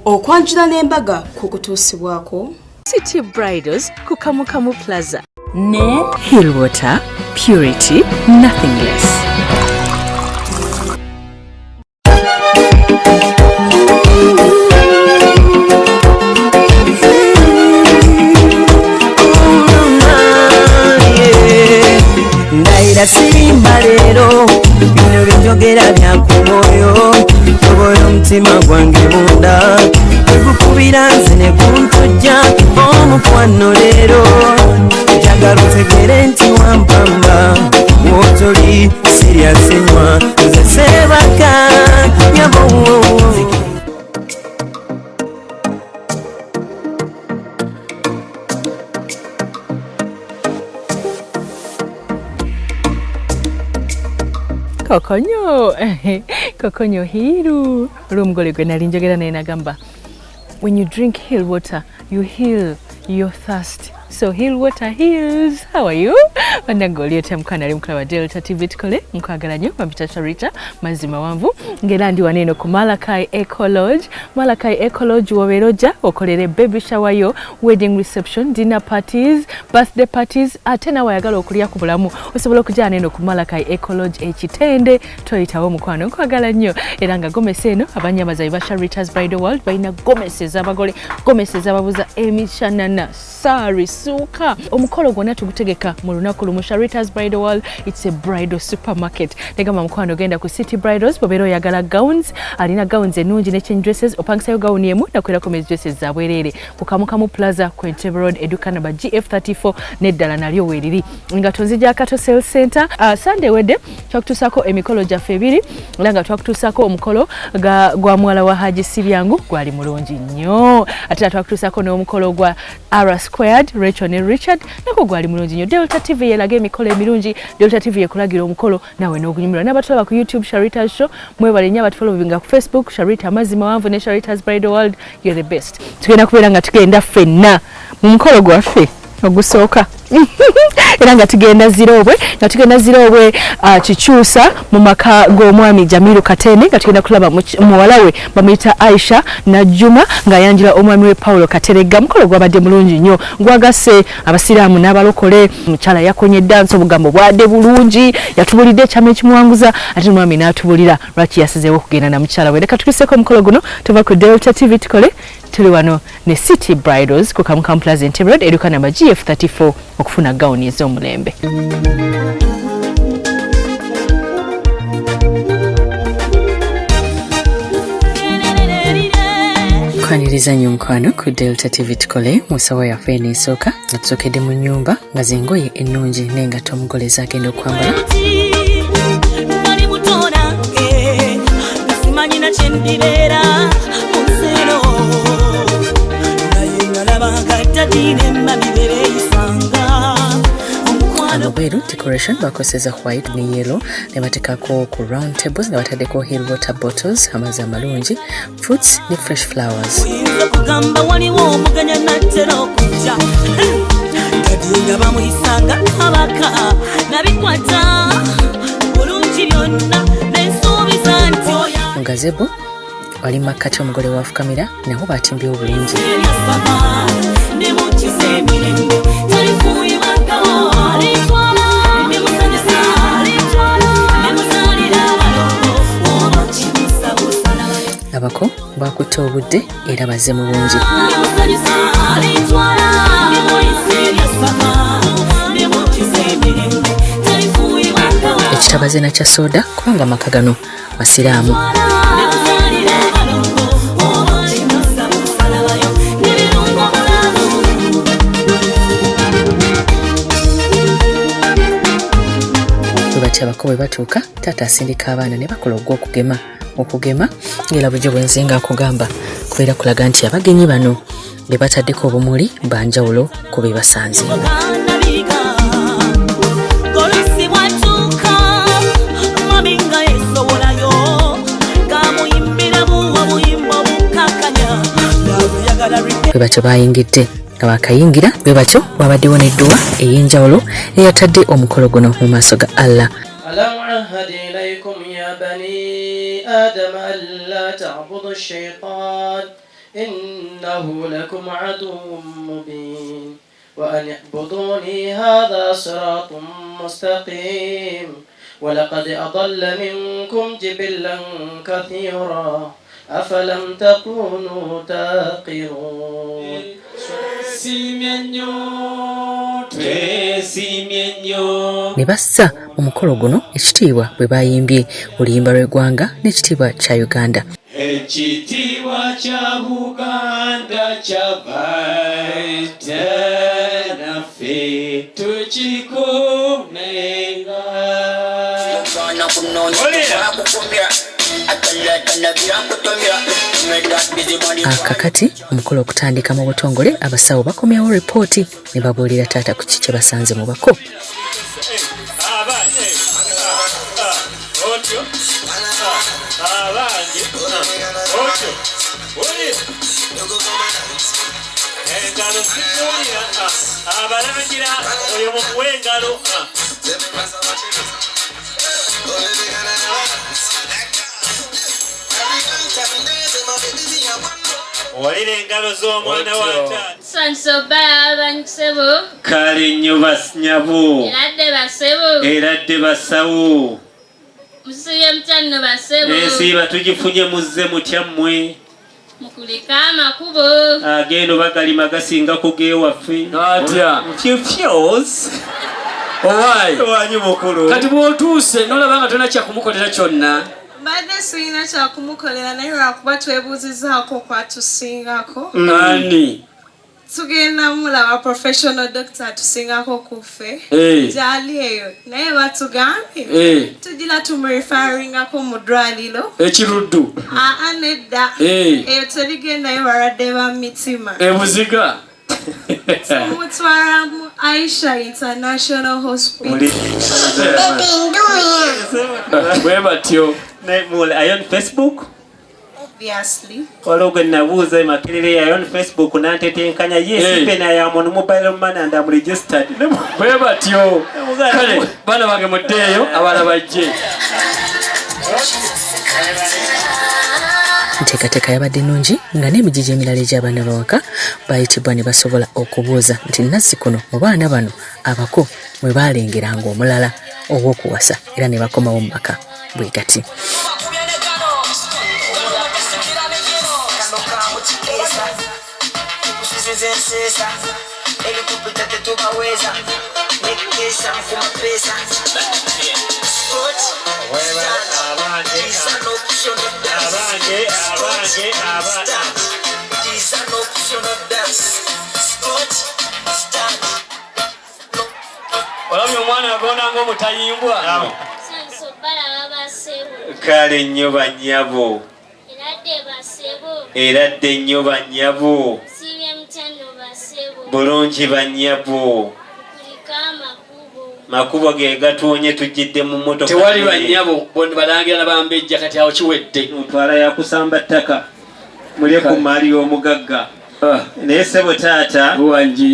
Okwanjula n'embaga kukutuusibwako City Bridals ku Kamukamu Plaza ne Heal Water, Purity, Nothing Less. Ndayira sirimba leero, bino byenjogera bya ku mwoyo. Tobola omutima gwange munda, tegukubira nze ne guntujja. Omukwano leero njagala otegere nti wampamba, wotoli sirya sinywa, nze seebaka nyabo. Kokonyo kokonyo hiru olw'omugole gwe nali njogera naye nagamba, when you drink heal water, you heal your thirst. So heal water heals. How are you? Bannange, oli otya mukwano ali mukulaba Delta TV Tukole? Nkwagala nnyo. Bampita Charita Mazzi Mawanvu, ng'era ndi wano eno ku Malachi Eco Lodge. Malachi Eco Lodge wobeera ojja okolere baby shower yo, wedding reception, dinner parties, birthday parties, ate nawe ayagala okulya ku bulamu osobola okujja eno ku Malachi Eco Lodge ekitende toyitawo mukwano. Nkwagala nnyo. Era nga gomesi eno abanyamaza ba Charita's Bridal World balina gomesi ez'abagole, gomesi ez'ababuza, emishanana, sari, suuka. Omukolo gwonna tugutegeka mu lunaku lumu. Charita's Bridal World, it's a bridal supermarket. Negamba mukwano, genda ku City Bridals bw'obeera oyagala gowns. Alina gowns ennungi ne change dresses. Opangisayo gawuni emu nakwera mezi dresses zabwereere ku Kamukamu Plaza ku Entebbe Road, edduka namba GF34, n'eddala nalyo weeriri nga tonzija Kato Sales Center. Sunday wedde twakutuusako emikolo gyaffe ebiri, era nga twakutuusako omukolo gwa muwala wa Haji Sibyangu, gwali mulungi nnyo. Ate era twakutuusako n'omukolo gwa R Squared, Rachel ne Richard, nako gwali mulungi nnyo. Delta TV yeraga emikolo emirungi. Delta TV yekulagira omukolo nawe n'ogunyumirwa. N'abatulaba ku YouTube, Sharita Show, mwebale nnyo. Abatufollowinga ku Facebook, Sharita Amazzi Mawanvu ne Sharita's Bridal World, you're the best. Tugenda kubeera nga tugenda ffenna mu mukolo gwaffe ogusooka, era nga tugenda Zirobwe, nga tugenda Zirobwe, Kikyusa, mu maka g'omwami Jamiru Katende, nga tugenda kulaba muwala we bamuyita Aisha Najjuma ng'ayanjula omwami we Paulo Kateregga. Mukolo gwabadde mulungi nnyo, gwagasse abasiraamu n'abalokole. Mukyala yakonye ddansi, obugambo bwadde bulungi, yatubulidde ekyama ekimuwanguza, ate omwami n'atubulira lwaki yasizeewo okugenda na mukyala we. Leka tukiseko omukolo guno. Tuva ku Delta TV Tukole. Tuli wano ne City Bridals ku Kamukamu Plaza, Entebbe Road, edduka namba GF34, okufuna gawuni ez'omulembe. Kwaniriza nnyo mukwano ku Delta TV Tukole. Mu nsawo yaffe eno esooka nga tusookedde mu nnyumba, nga zengoye ennungi n'engatto omugole zagenda okwambala. Nali muto nange, simanyi na kyendibeera mu nsi eno, naye nalaba daddy ne mummy bebeeyisanga omukwano. Wabweru decoration bakozesa white ne yellow, ne batekako ku round tables nga bataddeko hill water bottles, amazzi amalungi, fruits ne fresh flowers. Oyinza kugamba waliwo omuganya nattera okujja, daddy nga bamuyisanga kabaka. Nabikwata bulungi byonna nensuubiza nti oya Mu gazebo wali makkati omugole waafukamira, nabo batimbyewo bulungi. Ebyasaba ne mukiza emirembe talifuuyibwagawo alitwala nemusanyusa alitwala nemuzaalira abalongo oba kibuusabuusa. Abako bakutte obudde era bazze mu bungi. Nemusanyusa alitwala nemuyisa ebyasaba nemukiza emirembe talifuuyibwagawo. Ekitabazina kya soda kubanga amaka gano basiraamu. Nemuzaalira abalongo oba kibuusabuusa labayo n'ebirungo mulamu. Bwe batyo abako bwe batuuka, taata asindika abaana ne bakola ogw'okugema. Okugema ng'era bulijjo bwe nze nga akugamba kubeera kulaga nti abagenyi bano be bataddeko obumuli banjawulo ku be basanze. Ganabika olusi bwatuuka mummy nga yeesowolayo gamuyimbira buwa buyimba bukakanya yagala. Bwe batyo bayingidde, nga bakayingira bwe batyo wabaddewo n'edduwa ey'enjawulo eyatadde omukolo guno mu maaso ga Allah. ألم أعهد إليكم يا بني آدم ألا تعبدوا الشيطان إنه لكم عدو مبين وأن اعبدوني هذا صراط مستقيم ولقد أضل منكم جبلا كثيرا أفلم تكونوا تعقلون. Ne bassa mu mukolo guno ekitiibwa bwe bayimbye oluyimba lw'eggwanga n'ekitiibwa kya Uganda. Ekitiibwa kya Buganda kyavaite naffe tukikuumenga. Kakati omukolo okutandika mu butongole, abasawo bakomyawo ripooti ne babuulira taata ku ki kye basanze mu bako. Abalangira oyo mumuwe engalo. Owalira engalo z'omwana wa taata. Kale nnyo basnyabo. Eradde basebo. Eradde basawo. Musiibye mutya nno basebo. Ensiiba tugifunye, muzze mutya mmwe? Mukulike amakubo. Agendo bagalima gasinga ku geewaffe. Atya? Fyos. Owaayi. Wanyi mukulu. Kati bw'otuuse n'olaba nga tolina kyakumukolera kyonna. Mbadde sirina kyakumukolera, naye lwakuba twebuuzizaako kwatusingako. Ani? Tugenda mulaba professional doctor atusingako kuffe. Eh. Gyali eyo, naye batugambye Eh. tugira tumureferringako mu ddwaliro. Ekiruddu. Aa, nedda. Eh. Eyo terigendayo balwadde ba mitima. Ebuziga. Tumutwala mu Aisha International Hospital. Bwe batyo. Are you on Facebook? Obviously. Waliwo gwe nabuuza e Makerere, are you on Facebook, nantetenkanya, yes. Hey. Even I am on mobile money and I'm registered. Bwe batyo. Kale baana bange muddeeyo, abalala bajje. Enteekateeka yabadde nnungi nga n'emigigi emirala egy'abaana bawaka bayitibwa ne basobola okubuuza nti nazzi kuno mu baana bano abako mwe baalengeranga omulala ow'okuwasa, era ne bakomawo mu maka bwe gati. Abange, abange, abange. Olabye omwana agonda ng'omutayimbwa. Sanso balaba basebo. Kale nnyo bannyabo. Eradde basebo. Eradde nnyo bannyabo. Musiibye mutya nno basebo. Bulungi bannyabo. Mukulike amakubo. Makubo ge gatuwonye, tujjidde mu mmotoka. Tewali bannyabo balangira na bambejja, kati awo kiwedde. Ntwala yakusamba ttaka, mulye ku maali y'omugagga. Naye ssebo taata,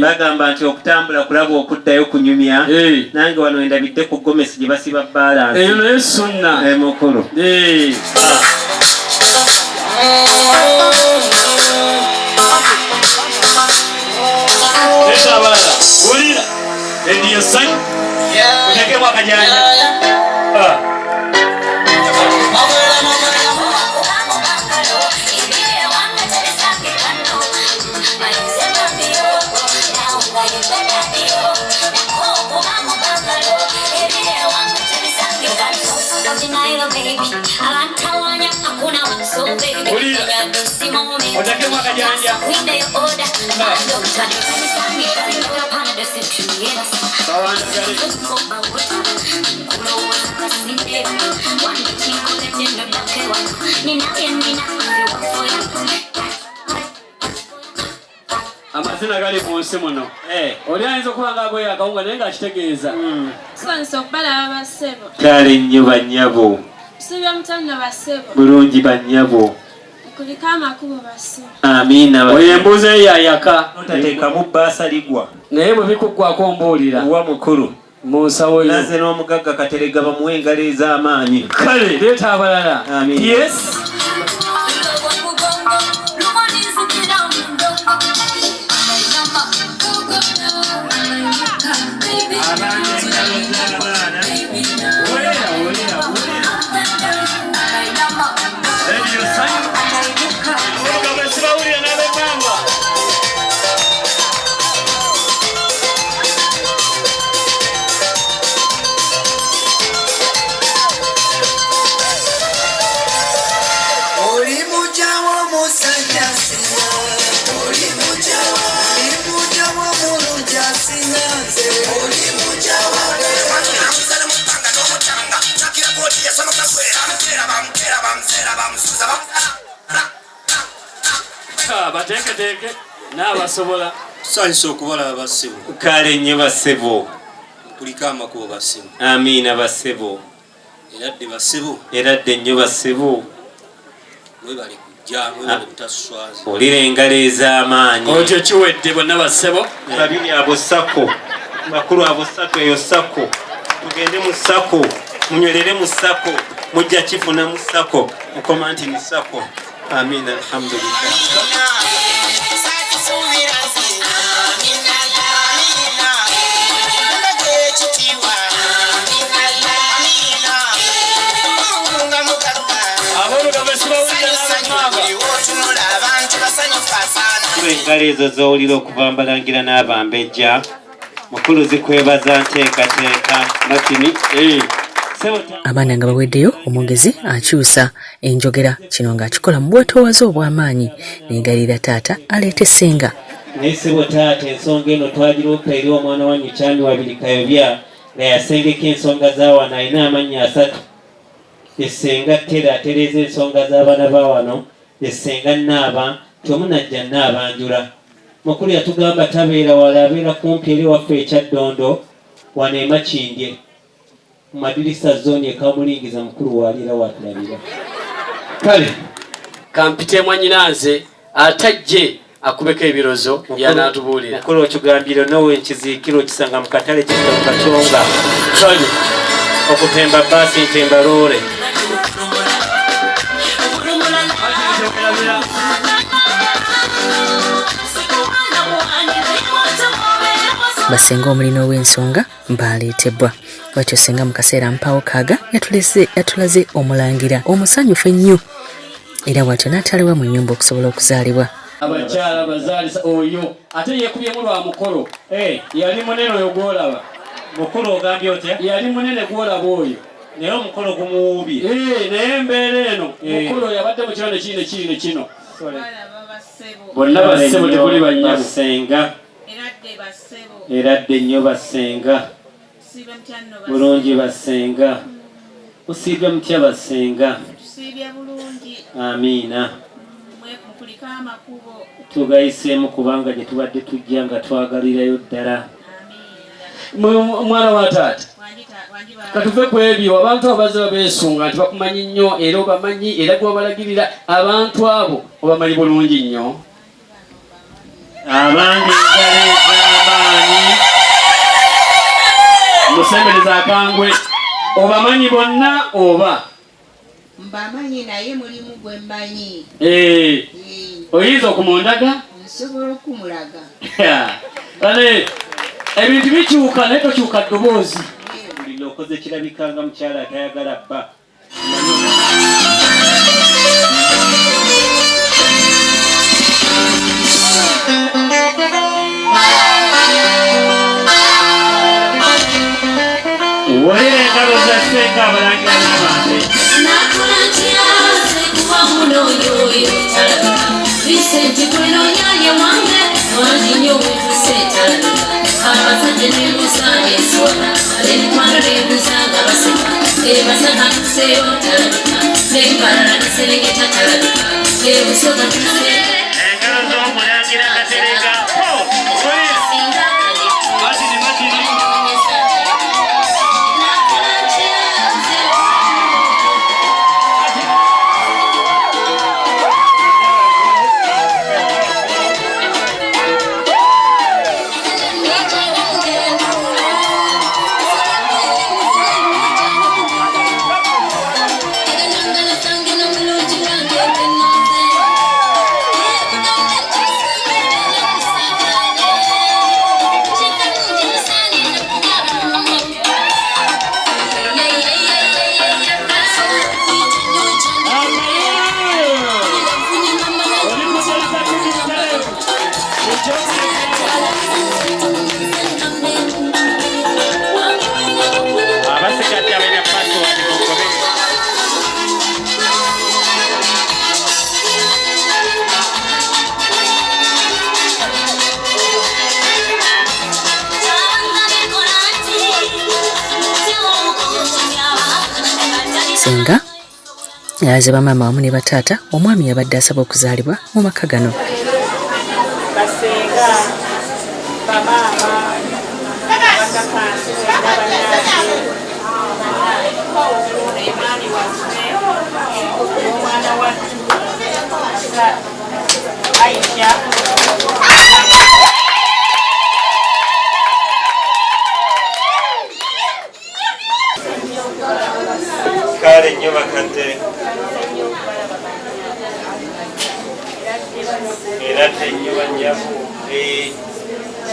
bagamba nti okutambula kulaba okuddayo kunyumya. Nange wano endabidde ku gomesi gye basiba balance. Eyo naye sunna. Mukulu. Leeta abalala. Wulira. Ediyo sanyu. Otekemu akajanja. Otekemu akajanja. Amazina gali mu nsi muno. Oli ayinza okuba nga agoye akawunga naye ng'akitegeeza. Tusanyuse okubalaba basebo. Kale nnyo bannyabo. Musiibye mutya nno basebo. Bulungi bannyabo. Mukulike amakubo basebo. Amiina. Oyo embuuzi eyo yayaka. Otateekamu bbaasa ligwa. Naye bwe bikuggwako mbuulira. Wa mukulu. Mu nsawo yo. Nazze n'omugagga Katerega, bamuwe engalo ez'amaanyi. Kale leeta abalala. Amiina. Yes. Bateeketeeke n'abasobola. Tusanyuse okubalaba bassebo. Kale nnyo bassebo. Kuliko amakubo bassebo. Amiina bassebo. Era dde bassebo. Era dde nnyo bassebo. Mwebale kujja, mwebale butaswaza. Olira engalo ez'amaanyi. Otyo kiwedde bonna bassebo. Babiri abo sako. Bakulu abo sako eyo sako. Tugende mu sako. Munywerere mu sako. Mujja kifuna mu sako. Mukoma nti ni sako. Amiina alhamdulillah. Engalo ezo z'owulira okuva mbalangira n'abambejja mukulu zikwebaza nteekateeka Martin. Abaana nga baweddeyo, omwogezi akyusa enjogera, kino ng'akikola mu bwetoowaze obw'amaanyi, neegalira taata aleete ssenga. Naye ssebo taata, ensonga eno twagiroopa eri omwana wa Nyukyami Wabiri Kayobya nga yasengeka ensonga za wano. Alina amannya asatu: essenga Ttera atereeza ensonga z'abaana ba wano, essenga Naaba nti omunajja Nnaabanjula. Mukulu yatugamba tabeera wala, abeera kumpi eri waffe ekyaddondo wano e Makindye mu madirisa zooni ekamulingiza. Mukulu waali era watulabira. Kale kampite mwanyinanze atajje akubeko ebirozo byanaatubuulira. Mukulu okigambire nowe nkiziikira okisanga mu katale kifuna mu kaconga. Kale okutemba baasi ntemba loole. Basenga omulina ow'ensonga baaleetebwa bwatyo senga mu kaseera mpaawo kaaga yatulaze omulangira omusanyufu ennyo era bwatyo n'ataalibwa mu nnyumba okusobola okuzaalibwa. Abakyala bazaalisa oyo ate yeekubyemu lwa mukolo. Yali munene oyo gw'olaba. Mukulu ogambye otya? Yali munene gw'olaba oyo. Naye omukolo gumuwuubye. Naye embeera eno mukulu oyo abadde mu kiro nekiri nekiri ne kino. Bonna bassebo tekuli bannyabo. Basenga. Era dde nnyo basenga. Bulungi basenga. Musiibye mutya basenga? Amiina. Tugayiseemu kubanga gye tubadde tujja nga twagalirayo ddala. Mwana wa taata, katuve ku ebyo. Abantu abazze babeesunga nti bakumanyi nnyo era obamanyi era gwebabalagirira. Abantu abo obamanyi bulungi nnyo. Abange engalo ez'amaanyi. Musembereza akangwe. Obamanyi bonna oba? Mbamanyi naye mulimu gwe mmanyi. Oyinza okumundaga? Nsobola okumulaga. Ane ebintu bikyuka naye tokyuka ddoboozi. Alhamdulillah, okoze kirabika nga mukyala atayagala bba. Wulira engalo za ssenga abalangira n'abantu. Engalo z'omulangira Katerega. Basenga, alaze bamaama wamu ne bataata omwami yabadde asaba okuzaalibwa mu maka gano. Basenga, bamaama, bakakansi bannange, omwami waffe omwana wattu Aisha. Kale nnyo bakadde, era nnyo bannyabu,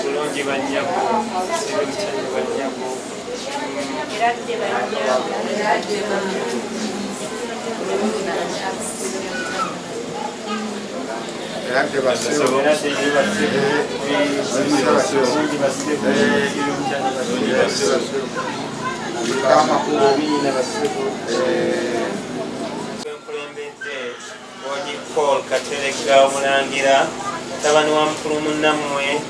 bulungi bannyabu, sibimutya bannyabu. Nkulembedde Oji Paul Kateregga Omulangira, mutabani wa mukulu munnammwe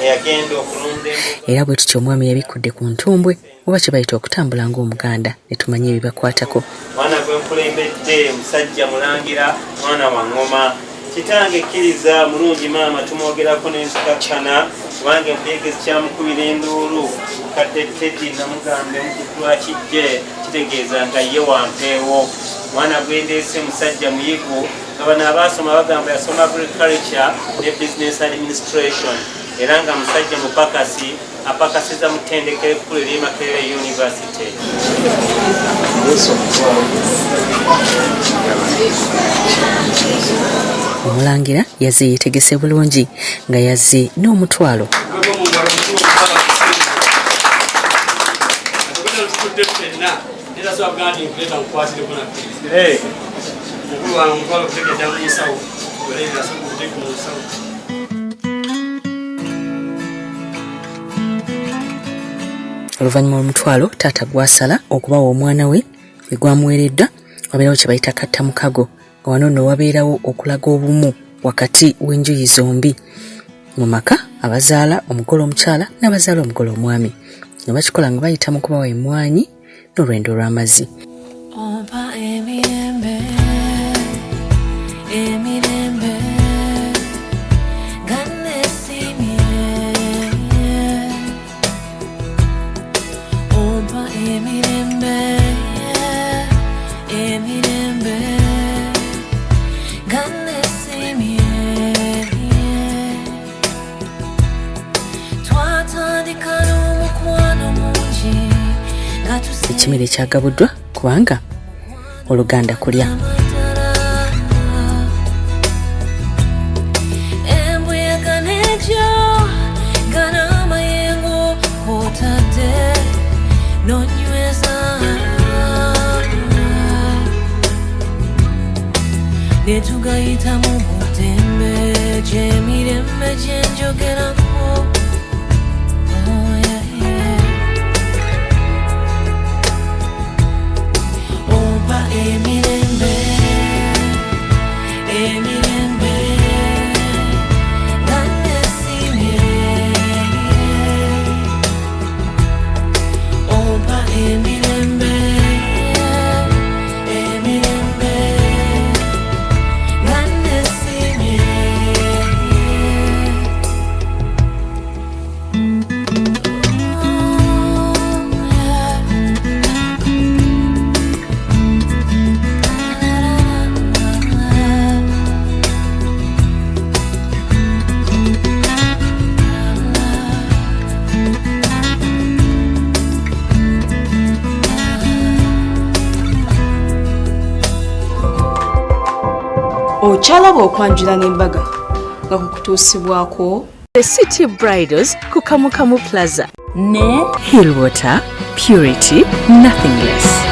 eyagenda okulunda embuga. Era bwe tutyo omwami yabikkudde ku ntumbwe oba kye bayita okutambula ng'Omuganda ne tumanya ebibakwatako. Mwana gwe nkulembedde musajja mulangira, mwana wa ngoma. Kitange kkiriza mulungi maama tumwogerako n'enzikakkana kubanga empuyege zikyamukubira enduulu. Mukadde Teddy namugamba lwakijje kitegeeza nga ye wampeewo. Mwana gwe ndeese musajja muyivu nga bano abaasoma bagamba yasoma agriculture ne business administration, era nga musajja mupakasi, apakasiza mu ttendekero ekkulu ery'e Makerere University. Omulangira yazze yeetegese bulungi nga yazze n'omutwalo. Oluvannyuma lw'omutwalo taata gw'asala okubawa omwana we gwe gwamuweereddwa, wabeerawo kye bayita kattamukago, nga wano nno wabeerawo okulaga obumu wakati w'enjuyi zombi mu maka, abazaala omugole omukyala n'abazaala omugole omwami, nga bakikola nga bayita mu kubawa emmwanyi n'olwendo lw'amazzi. Ompa emirembe, emirembe, nga neesiimye. Ompa emirembe, emirembe, nga neesiimye. Twatandika n'omukwano mungi nga Ekimere kyagabuddwa kubanga oluganda kulya. Embuyaga n'egyo nga n'amayengo kw'otadde n'onyweza ne tugayitamu mu ddembe gy'emirembe gye njogerako. Oh, yeah, yeah. Ompa emirembe, emirembe, nga neesiimye. Ompa emirembe, emirembe, nga neesiimye. Okyalaba okwanjula n'embaga nga kukutuusibwako The City Bridals ku Kamukamu Plaza ne Hillwater, purity, nothing less.